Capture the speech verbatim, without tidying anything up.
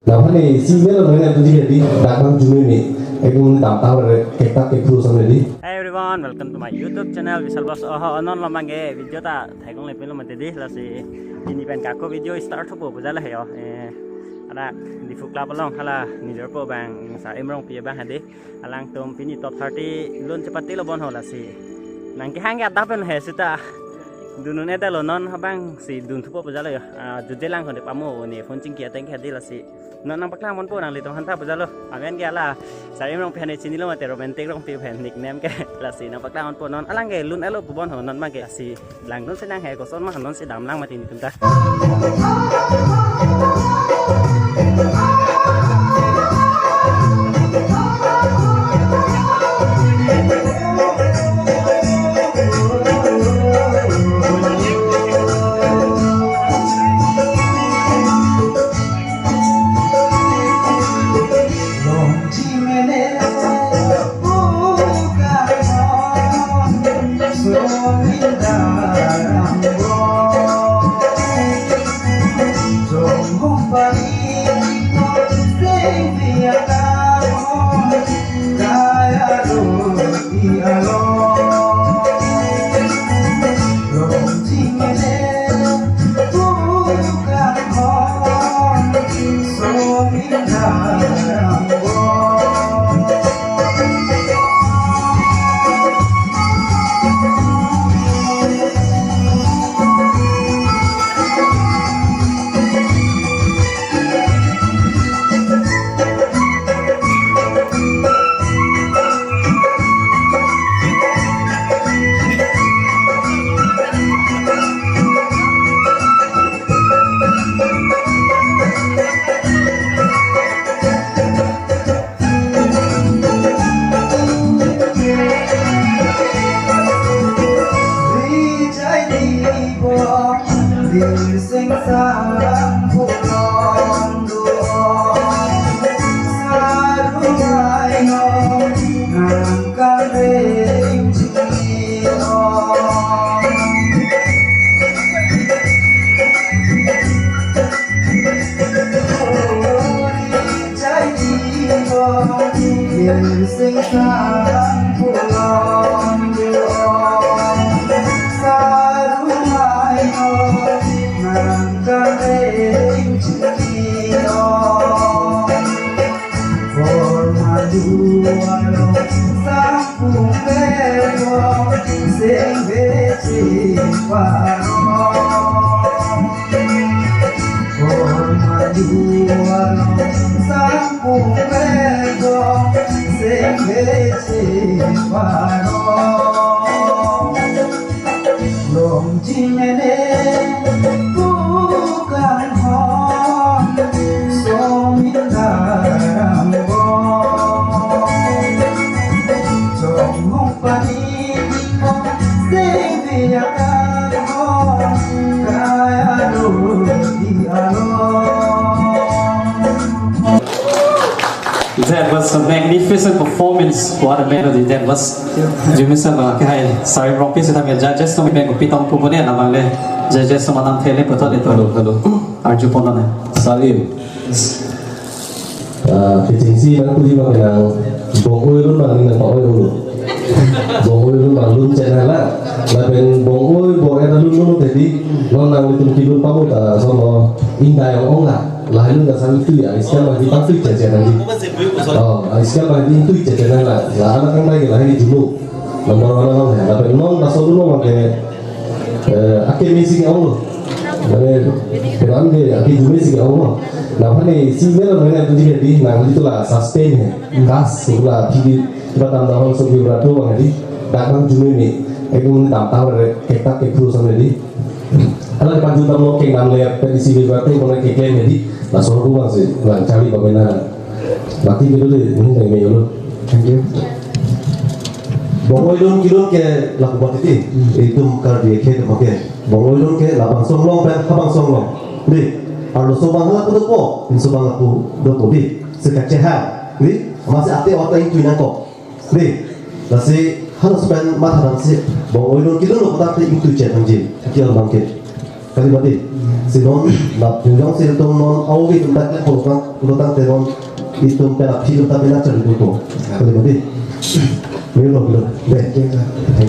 Nang aphan ne isi melo nang ne tuji jadi dak bang jumi ni. Ekdom dam tang re kek tak kek phu samne di. Hi everyone, welcome to my YouTube channel Vishal Vlogs. Oh, non lo mangke video ta thaikong le pin lo mati di, lasi pini pen ako video start hopo puja la he yo. Eh, ada di Diphu Club along hala nijor po bang Sar Imrongpi abang hadi. Alangtum pini top thirty lun chepate lo bon ho lasi. Nang kehang ke adap pen he sita. Dun un-e ta lo non abang si dun thupo puja lo yo. Ah, juje lang konde pamo ne phone chingki ateng ke hadi lasi. Non nangpaklang ponpo nanglitum aphanta puja lo. Amen ke hala Sar Imrongpi aphan ne chinilo mate Romantic Rongpi aphan nickname ke lasi nangpaklang ponpo non alang ke lun-e lo pu bon ho non abang ke lasi. Langdun si nang he koson ma non si dam lang mati netum ta. That was a magnificent performance. What a melody that was. Jumi sir, uh, ke hai, Sar Imrongpi sita me judges atum pen kopi tong pu bone na bang le. Judges atum manang thele poto le to. Hello, hello. Arju pon ne. Sar Im. Ah, kechengsi nang pudi bang nang bong-oi lun bang nang pa-oi lun. Bong-oi lun bang lun chena la. Lapen bong-oi bong-et lun lun tadi. Non nanglitum kelun pamo ta solo indai ong ong la. Lahai lun ta sang itu ya, iskam bang di pang tu chena chena di. Oh, iskam bang di tu chena chena la. La anak kan lagi lahai di dulu. Nomor one along ya. Lapen non ta solo non ke, eh, ake mesi ke ong lo. Mane, peran ke ake jume si ke ong lo. Nang aphan ne isi melo mane tuji jadi nang itu la sustain ya. Gas la pidi batam dahon so bi beratu bang di. Dak bang jume ni. Ekdom dam tang re kek tak kek phu samne di. Hala depan juta mo kek nam le pedi si bi beratu bang kek le di. Laso ru bang si lang cari bang mena. Baki gitu deh, ini yang main dulu. Thank you. Bong-oi lun kelun ke laku bat iti, itum Karbi akhei atum ke. Bong-oi lun ke labangso along pen habangso along. Di, arloso abang lapu dopo, inso abang lapu dopo di. Sekacheha, di, masi ate ot ingtui nangkok. Di, lasi halaso pen mathadam si, bong-oi lun kelun lo putar te ingtui chet nangji. Aki abang ke. Kali mati. Si non lapu jongsi itum non awi itum ta klem pon kang, ulo tangte non itum pen aphi itum ta bina chari dupo. Kali mati. Milo, milo. Deh. Thank you.